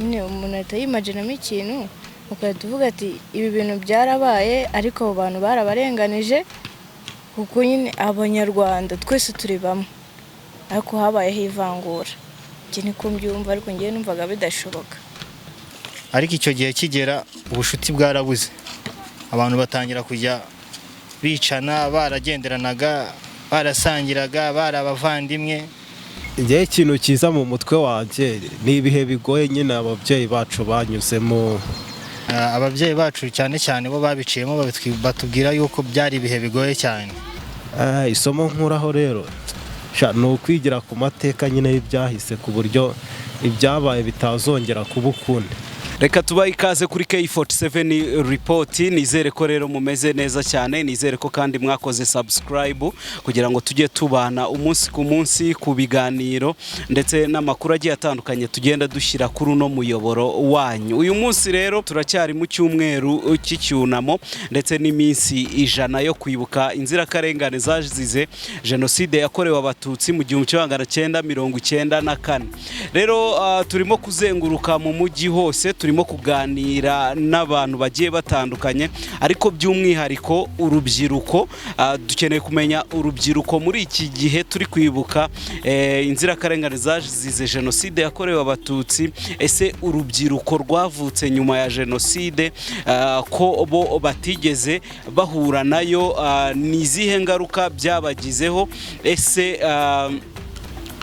Nyine umuntu ahita yimaginamo ikintu, ugahita uvuga ati: "Ibi bintu byarabaye, ariko abo bantu barabarenganije," kuko nyine Abanyarwanda twese turi bamwe, ariko habayeho ivangura. Njye niko mbyumva, ariko njyewe numvaga bidashoboka. Ariko icyo gihe kigera, ubucuti bwarabuze, abantu batangira kujya bicana. Baragenderanaga, barasangiraga, bari abavandimwe. Njyewe ikintu kiza mu mutwe wanjye ni ibihe bigoye nyine ababyeyi bacu banyuzemo. Ababyeyi bacu cyane cyane bo babiciyemo, batubwira yuko byari ibihe bigoye cyane. Isomo nkuraho rero sha, ni ukwigira ku mateka nyine y'ibyahise, ku buryo ibyabaye bitazongera kuba ukundi. Reka tubahe ikaze kuri K47 Report. Nizere ko rero mumeze neza cyane, nizere ko kandi mwakoze subscribe kugira ngo tujye tubana umunsi ku munsi ku biganiro ndetse n'amakuru agiye atandukanye tugenda dushyira kuri uno muyoboro wanyu. Uyu munsi rero turacyari mu cyumweru cy'icyunamo ndetse n'iminsi 100 yo kwibuka inzirakarengane zazize Jenoside yakorewe Abatutsi mu 1994. Rero turimo kuzenguruka mu mujyi hose, turimo kuganira n'abantu bagiye batandukanye, ariko by'umwihariko urubyiruko. Dukeneye kumenya urubyiruko muri iki gihe turi kwibuka inzirakarengane zazize Jenoside yakorewe Abatutsi. Ese urubyiruko rwavutse nyuma ya jenoside, ko bo batigeze bahura nayo, ni izihe ngaruka byabagizeho? Ese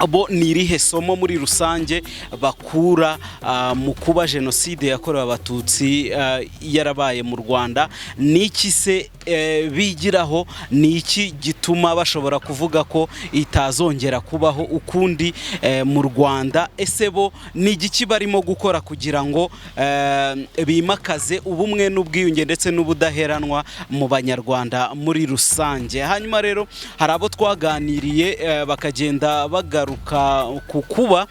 bo ni irihe somo muri rusange bakura mu kuba Jenoside yakorewe Abatutsi yarabaye mu Rwanda? Ni iki se bigiraho? Ni iki gituma bashobora kuvuga ko itazongera kubaho ukundi mu Rwanda? Ese bo ni igiki barimo gukora kugira ngo bimakaze ubumwe n'ubwiyunge ndetse n'ubudaheranwa mu Banyarwanda muri rusange? Hanyuma rero hari abo twaganiriye, bakagenda bagaruka ku kuba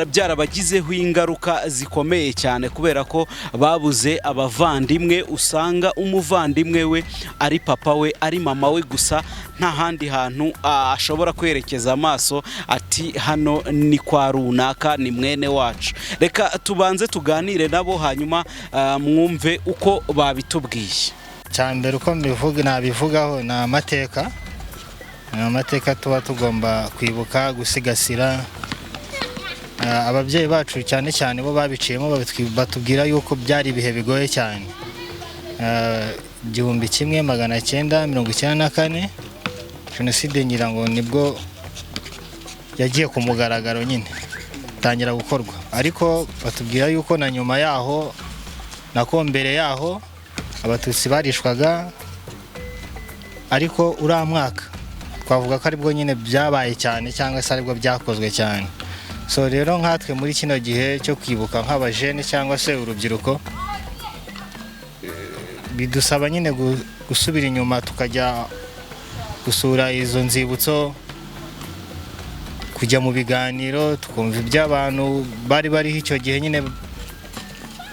byarabagizeho ingaruka zikomeye cyane kubera ko babuze abavandimwe. Usanga umuvandimwe we ari papa we, ari mama we gusa, nta handi hantu ashobora kwerekeza amaso ati: "Hano ni kwa runaka, ni mwene wacu." Reka tubanze tuganire nabo, hanyuma mwumve uko babitubwiye. Cya mbere uko mbivuga, nabivugaho, ni amateka, ni amateka tuba tugomba kwibuka, gusigasira. Ababyeyi bacu cyane cyane bo babiciyemo, batubwira yuko byari ibihe bigoye cyane. 1994 jenoside, ngira ngo nibwo yagiye ku mugaragaro nyine, itangira gukorwa, ariko batubwira yuko na nyuma yaho, nako mbere yaho, Abatutsi barishwaga, ariko uriya mwaka twavuga ko aribwo nyine byabaye cyane, cyangwa se aribwo byakozwe cyane. So rero nkatwe muri kino gihe cyo kwibuka, nk'abajene cyangwa se urubyiruko, bidusaba nyine gusubira inyuma, tukajya gusura izo nzibutso, kujya mu biganiro, tukumva iby'abantu bari bariho icyo gihe nyine,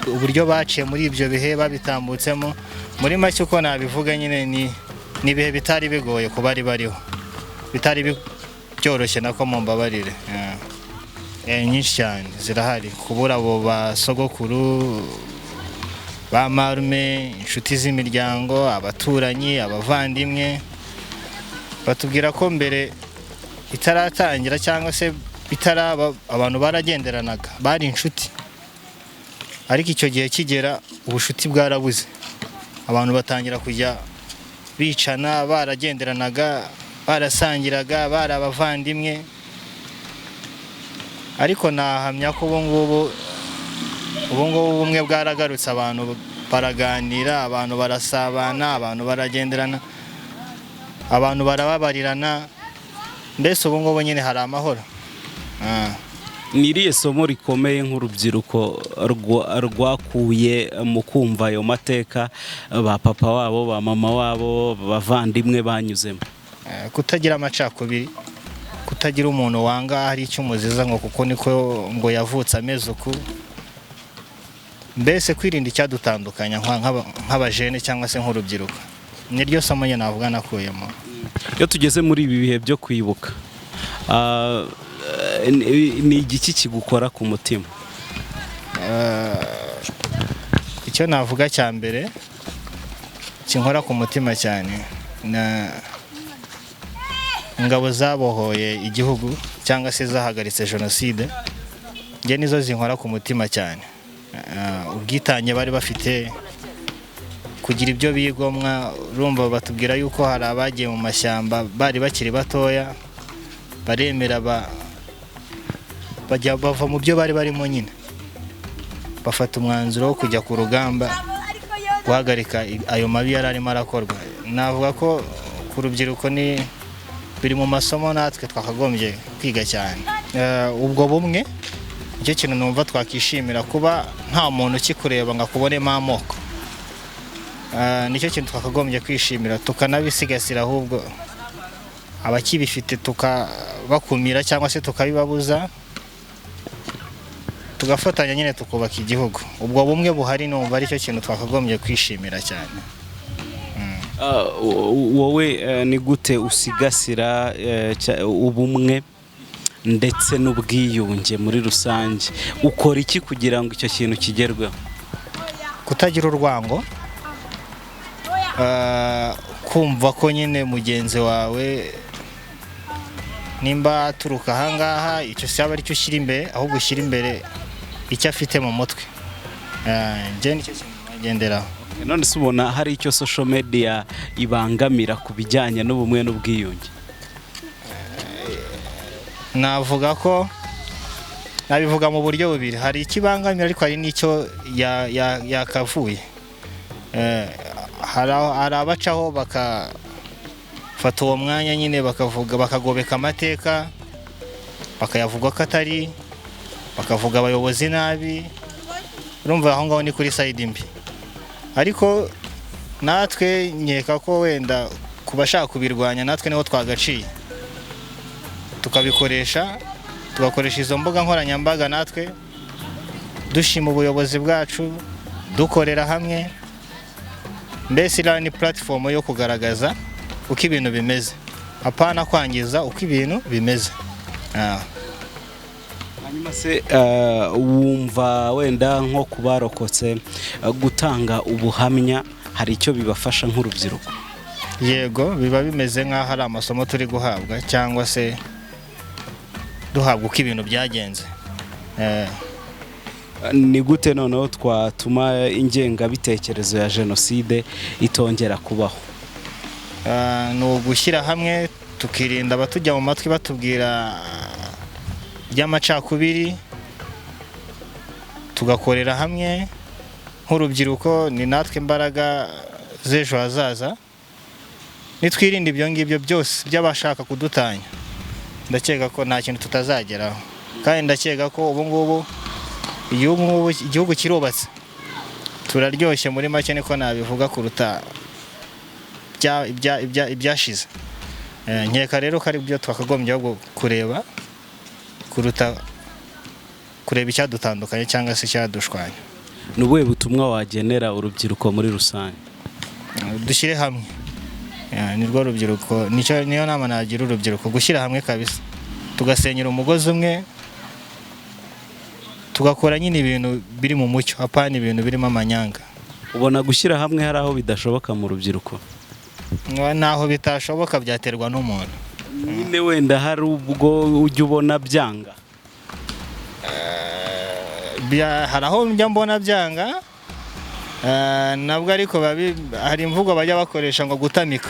uburyo baciye muri ibyo bihe, babitambutsemo. Muri make uko nabivuga nyine, ni ibihe bitari bigoye ku bari bariho, bitari byoroshye nako, mumbabarire. Yeah. Nyinshi cyane zirahari: kubura abo ba sogokuru, ba marume, inshuti z'imiryango, abaturanyi, abavandimwe. Batubwira ko mbere itaratangira cyangwa se bitaraba, abantu baragenderanaga, bari inshuti, ariko icyo gihe kigera, ubucuti bwarabuze, abantu batangira kujya bicana. Baragenderanaga, barasangiraga, bari abavandimwe, ariko nahamya ko ubu ngubu ubumwe bwaragarutse, abantu baraganira, abantu barasabana, abantu baragenderana, abantu barababarirana. Mbese ubu ngubu nyine hari amahoro. Ni irihe somo rikomeye nk'urubyiruko rwakuye mu kumva ayo mateka ba papa wabo, ba mama wabo, bavandimwe banyuzemo? Kutagira amacakubiri, kutagira umuntu wanga hari icyo umuziza ngo kuko niko ngo yavutse ameze uku. Mbese kwirinda icyadutandukanya nk'abajene cyangwa se nk'urubyiruko. Niryo somo nyine navuga nakuyemo. Iyo tugeze muri ibi bihe byo kwibuka, ni igiki kigukora ku mutima? Icyo navuga cya mbere kinkora ku mutima cyane na ingabo zabohoye igihugu cyangwa se zahagaritse jenoside, njye nizo zinkora ku mutima cyane. Ubwitange bari bafite, kugira ibyo bigomwa. Urumva batubwira yuko hari abagiye mu mashyamba bari bakiri batoya, baremera bajya bava mu byo bari barimo nyine, bafata umwanzuro wo kujya ku rugamba guhagarika ayo mabi yari arimo arakorwa. Navuga ko ku rubyiruko ni biri mu masomo natwe twakagombye kwiga cyane. Ubwo bumwe nicyo kintu numva twakishimira, kuba nta muntu ukikureba ngo akubonemo amoko. Nicyo kintu twakagombye kwishimira, tukanabisigasira, ahubwo abakibifite tukabakumira cyangwa se tukabibabuza, tugafatanya nyine tukubaka igihugu. Ubwo bumwe buhari numva aricyo kintu twakagombye kwishimira cyane. Wowe ni gute usigasira ubumwe ndetse n'ubwiyunge muri rusange? Ukora iki kugira ngo icyo kintu kigerweho? Kutagira urwango, kumva ko nyine mugenzi wawe nimba aturuka ahangaha, icyo si aba aricyo ushyira imbere, ahubwo ushyira imbere icyo afite mu mutwe. Njye nicyo kintu nagenderaho. None se ubona hari icyo social media ibangamira ku bijyanye n'ubumwe n'ubwiyunge? Navuga ko nabivuga mu buryo bubiri: hari ikibangamira, ariko hari n'icyo yakavuye. Hari abacaho bakafata uwo mwanya nyine bakavuga, bakagobeka amateka, bakayavuga ko atari, bakavuga abayobozi nabi. Urumva aho ngaho ni kuri side mbi, ariko natwe nkeka ko wenda ku bashaka kubirwanya, natwe niho twagaciye tukabikoresha, tugakoresha izo mbuga nkoranyambaga natwe dushima ubuyobozi bwacu, dukorera hamwe. Mbese iriya ni platform yo kugaragaza uko ibintu bimeze, apana kwangiza uko ibintu bimeze. Hanyuma se wumva wenda nko ku barokotse, gutanga ubuhamya hari icyo bibafasha nk'urubyiruko? Yego, biba bimeze nk'aho ari amasomo turi guhabwa cyangwa se duhabwa uko ibintu byagenze. Ni gute noneho twatuma ingengabitekerezo ya jenoside itongera kubaho? Ni ugushyira hamwe, tukirinda abatujya mu matwi batubwira by'amacakubiri, tugakorera hamwe nk'urubyiruko. Ni natwe imbaraga z'ejo hazaza. Nitwirinda ibyo ngibyo byose by'abashaka kudutanya, ndakeka ko nta kintu tutazageraho. Kandi ndakeka ko ubu ngubu igihugu kirubatse, turaryoshye muri make, niko nabivuga, kuruta ibyashize. Nkeka rero ko ari byo twakagombye ahubwo kureba kuruta kureba icyadutandukanye cyangwa se icyadushwanya. Ni ubuhe butumwa wagenera urubyiruko muri rusange? Dushyire hamwe. Nirwo rubyiruko, nicyo niyo nama nagira urubyiruko: gushyira hamwe kabisa, tugasenyera umugozi umwe, tugakora nyine ibintu biri mu mucyo, apana ibintu birimo amanyanga. Ubona gushyira hamwe hari aho bidashoboka mu rubyiruko? Naho bitashoboka, byaterwa n'umuntu. Nyine wenda hari ubwo ujya ubona byanga? Hari aho njya mbona byanga, nabwo ariko hari imvugo bajya bakoresha ngo gutamika.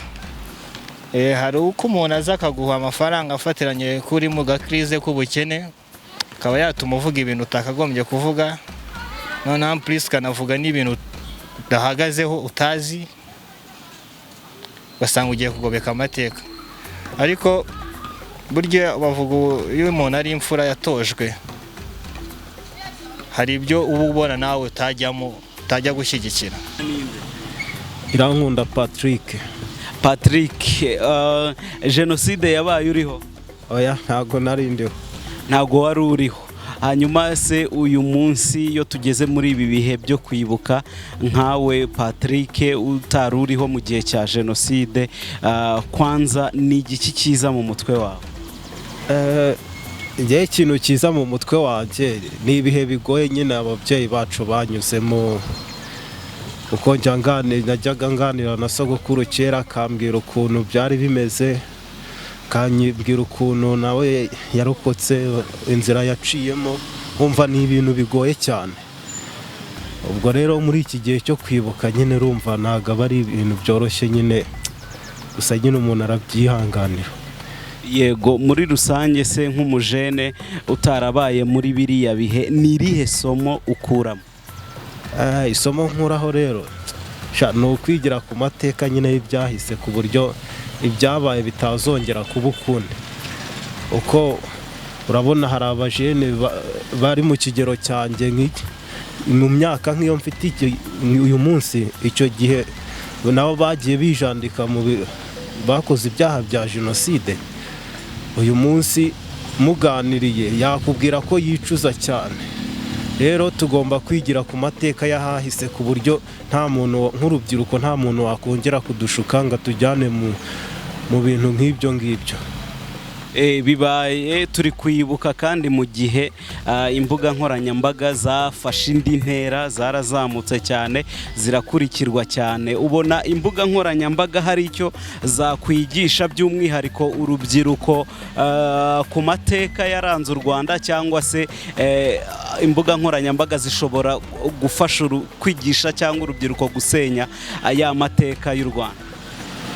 Hari uko umuntu aza akaguha amafaranga afatiranye kuri mu gakrize k'ubukene, akaba yatuma uvuga ibintu utakagombye kuvuga, noneho plus ukanavuga n'ibintu udahagazeho, utazi, ugasanga ugiye kugobeka amateka. Ariko burya bavuga iyo umuntu ari imfura yatojwe, hari ibyo uba ubona nawe utajyamo, utajya gushyigikira. Irankunda Patrick. Patrick, jenoside yabaye uriho? Oya, ntago nari ndiho. Ntago wari uriho. Hanyuma se uyu munsi iyo tugeze muri ibi bihe byo kwibuka, nkawe Patrick utari uriho mu gihe cya jenoside, kwanza ni igiki cyiza mu mutwe wawe? Njyewe ikintu cyiza mu mutwe wanjye ni ibihe bigoye nyine ababyeyi bacu banyuzemo. Uko najyaga nganira na sogokuru kera, akambwira ukuntu byari bimeze, akanyibwira ukuntu nawe yarokotse, inzira yaciyemo, nkumva ni ibintu bigoye cyane. Ubwo rero muri iki gihe cyo kwibuka nyine, urumva ntabwo aba ari ibintu byoroshye nyine, gusa nyine umuntu arabyihanganira. Yego, muri rusange se nk'umujene utarabaye muri biriya bihe, ni irihe somo ukuramo? Isomo nkuraho rero ni ukwigira ku mateka nyine y'ibyahise, ku buryo ibyabaye bitazongera kuba ukundi. Uko urabona hari abajene bari mu kigero cyanjye nk'iki, mu myaka nk'iyo mfite uyu munsi, icyo gihe nabo bagiye bijandika mu bakoze ibyaha bya jenoside. Uyu munsi muganiriye yakubwira ko yicuza cyane. Rero tugomba kwigira ku mateka y'ahahise, ku buryo nta muntu nk'urubyiruko, nta muntu wakongera kudushuka ngo atujyane mu bintu nk'ibyo ngibyo. Bibaye turi kwibuka kandi mu gihe imbuga nkoranyambaga zafashe indi ntera, zarazamutse cyane, zirakurikirwa cyane. Ubona imbuga nkoranyambaga hari icyo zakwigisha by'umwihariko urubyiruko ku mateka yaranze u Rwanda, cyangwa se imbuga nkoranyambaga zishobora gufasha kwigisha cyangwa urubyiruko gusenya aya mateka y'u Rwanda?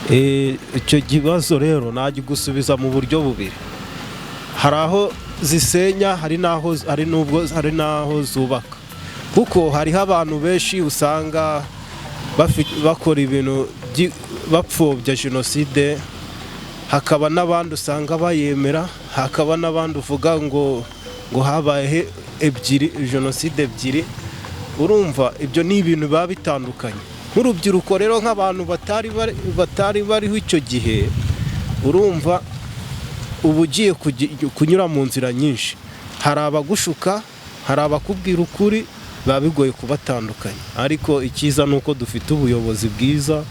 Icyo kibazo rero nagigusubiza mu buryo bubiri. Hari aho zisenya, hari n'aho hari n'ubwo hari n'aho zubaka, kuko hariho abantu benshi usanga bakora ibintu bapfobya jenoside, hakaba n'abandi usanga bayemera, hakaba n'abandi uvuga ngo habaye ebyiri, jenoside ebyiri. Urumva ibyo ni ibintu biba bitandukanye. Nk'urubyiruko rero, nk'abantu batari bariho icyo gihe, urumva uba ugiye kunyura mu nzira nyinshi. Hari abagushuka, hari abakubwira ukuri, biba bigoye kubatandukanya. Ariko icyiza ni uko dufite ubuyobozi bwiza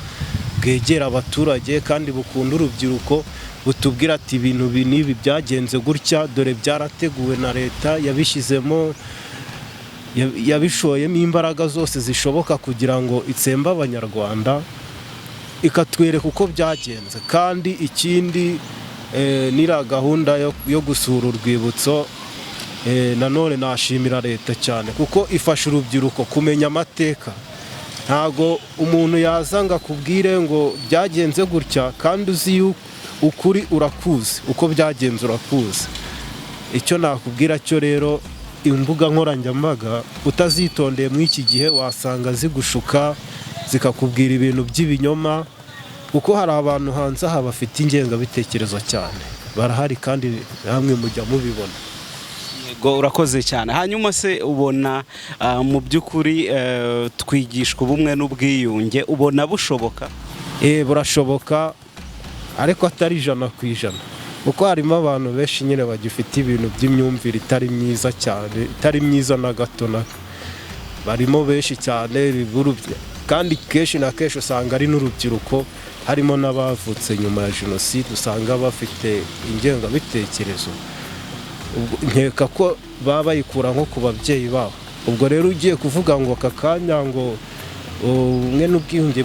bwegera abaturage kandi bukunda urubyiruko, butubwira ati ibintu n'ibi byagenze gutya, dore byarateguwe na leta, yabishyizemo, yabishoyemo imbaraga zose zishoboka kugira ngo itsembe Abanyarwanda, ikatwereka uko byagenze. Kandi ikindi, nira gahunda yo gusura urwibutso, nanone nashimira leta cyane, kuko ifasha urubyiruko kumenya amateka. Ntago umuntu yaza ngo akubwire ngo byagenze gutya kandi uzi ukuri urakuzi, uko byagenze urakuzi. Icyo nakubwira cyo rero, imbuga nkoranyambaga utazitondeye muri iki gihe wasanga zigushuka, zikakubwira ibintu by'ibinyoma, kuko hari abantu hanze aha bafite ingengabitekerezo cyane, barahari kandi namwe mujya mubibona. Yego, urakoze cyane. Hanyuma se ubona mu by'ukuri twigishwa ubumwe n'ubwiyunge, ubona bushoboka? Burashoboka, ariko atari 100%, kuko harimo abantu benshi nyine bagifite ibintu by'imyumvire itari myiza cyane, itari myiza na gato na barimo benshi cyane, kandi kenshi na kenshi usanga ari n'urubyiruko, harimo n'abavutse nyuma ya jenoside, usanga bafite ingengabitekerezo. Nkeka ko baba bayikura nko ku babyeyi babo. Ubwo rero ugiye kuvuga ngo aka kanya ngo ubumwe n'ubwiyunge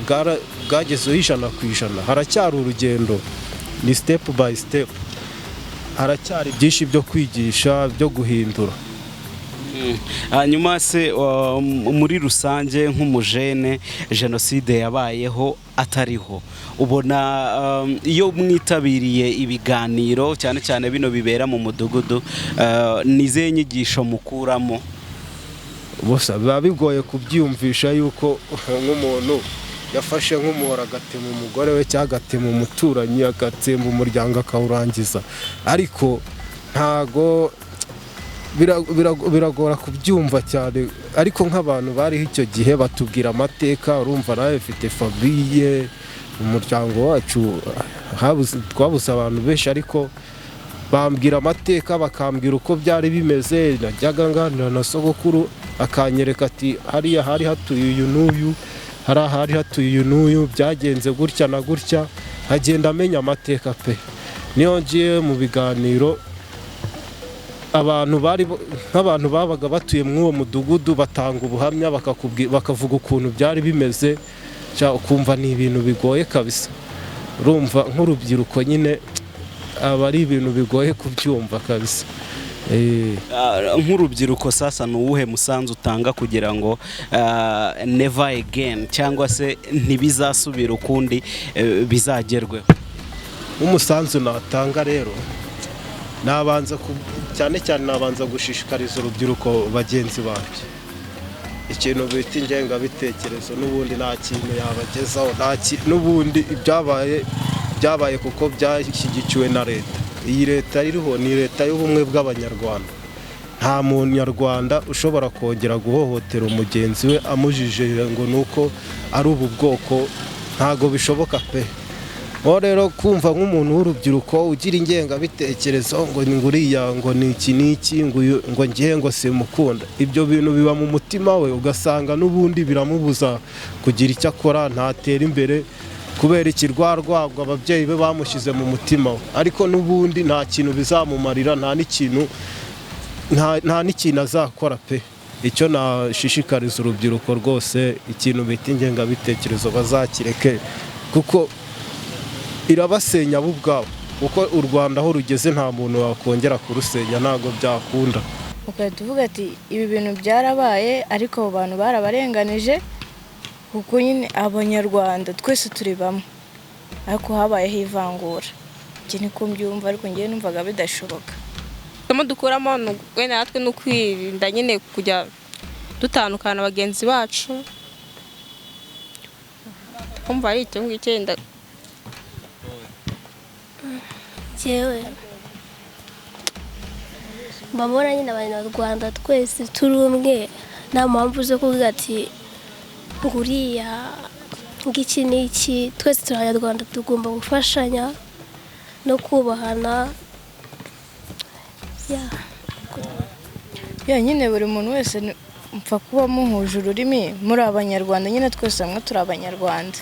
bwagezeho 100%, haracyari urugendo, ni step by step, haracyari byinshi byo kwigisha, byo guhindura. Hanyuma se muri rusange nk'umujene, jenoside yabayeho atariho, ubona iyo mwitabiriye ibiganiro cyane cyane bino bibera mu mudugudu, ni izihe nyigisho mukuramo? Gusa biba bigoye kubyiyumvisha yuko nk'umuntu yafashe nk'umuhoro agatema umugore we, cyangwa agatema umuturanyi, agatsemba umuryango akawurangiza, ariko ntago biragora kubyumva cyane. Ariko nk'abantu bariho icyo gihe batubwira amateka, urumva nawe mfite famille, umuryango wacu twabuze abantu benshi, ariko bambwira amateka, bakambwira uko byari bimeze. Najyaga nganira na sogokuru akanyereka ati hariya hari hatuye uyu n'uyu, hariya hari hatuye uyu n'uyu, byagenze gutya na gutya, nkagenda amenya amateka pe. Niyo ngiye mu biganiro Abantu bari nk'abantu babaga batuye muri uwo mudugudu batanga ubuhamya, bakavuga ukuntu byari bimeze, ukumva ni ibintu bigoye kabisa. Urumva nk'urubyiruko nyine aba ari ibintu bigoye kubyumva kabisa. Nk'urubyiruko sasa ni uwuhe musanzu utanga kugira ngo never again, cyangwa se ntibizasubire ukundi, bizagerweho? Umusanzu natanga rero, nabanza cyane cyane nabanza gushishikariza urubyiruko bagenzi banjye ikintu bita ingengabitekerezo. N'ubundi nta kintu yabagezaho, n'ubundi ibyabaye byabaye kuko byashyigikiwe na leta. Iyi leta iriho ni leta y'ubumwe bw'Abanyarwanda. Nta munyarwanda ushobora kongera guhohotera umugenzi we amujijije ngo ni uko ari ubu bwoko, ntabwo bishoboka pe. Aho rero kumva nk'umuntu w'urubyiruko ugira ingengabitekerezo ngo ni nguriya, ngo ni iki n'iki, ngo uyu, ngo ngiye, ngo simukunda, ibyo bintu biba mu mutima we, ugasanga n'ubundi biramubuza kugira icyo akora, ntatera imbere kubera ikirwarwagwa ababyeyi be bamushyize mu mutima we. Ariko n'ubundi nta kintu bizamumarira, nta n'ikintu azakora pe. Icyo nashishikariza urubyiruko rwose, ikintu bita ingengabitekerezo bazakireke, kuko irabasenya bo ubwabo, kuko u Rwanda aho rugeze nta muntu wakongera kurusenya, ntabwo byakunda. Ugahita uvuga ati ibi bintu byarabaye, ariko abo bantu barabarenganije, kuko nyine Abanyarwanda twese turi bamwe, ariko habayeho ivangura. Njye niko mbyumva, ariko njyewe numvaga bidashoboka. Isomo dukuramo ni wenda natwe ni ukwirinda nyine kujya dutandukana na bagenzi bacu. Kumva ari icyo ngicyo wenda. Njyewe mbabona nyine Abanyarwanda twese turi umwe, nta mpamvu zo kuvuga ati nguriya ngiki n'iki. Twese turi Abanyarwanda, tugomba gufashanya no kubahana. Ya nyine buri muntu wese mpfa kuba muhuje ururimi, muri Abanyarwanda nyine, twese hamwe turi Abanyarwanda.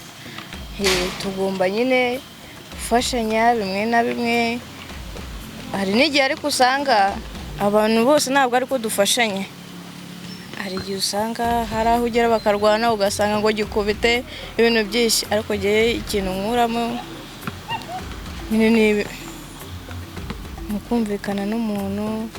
Tugomba nyine gufashanya bimwe na bimwe. Hari n'igihe ariko usanga abantu bose ntabwo ariko dufashanya. Hari igihe usanga hari aho ugera bakarwana, ugasanga ngo gikubite, ibintu byinshi. Ariko njyewe ikintu nkuramo nyine ni mu kumvikana n'umuntu.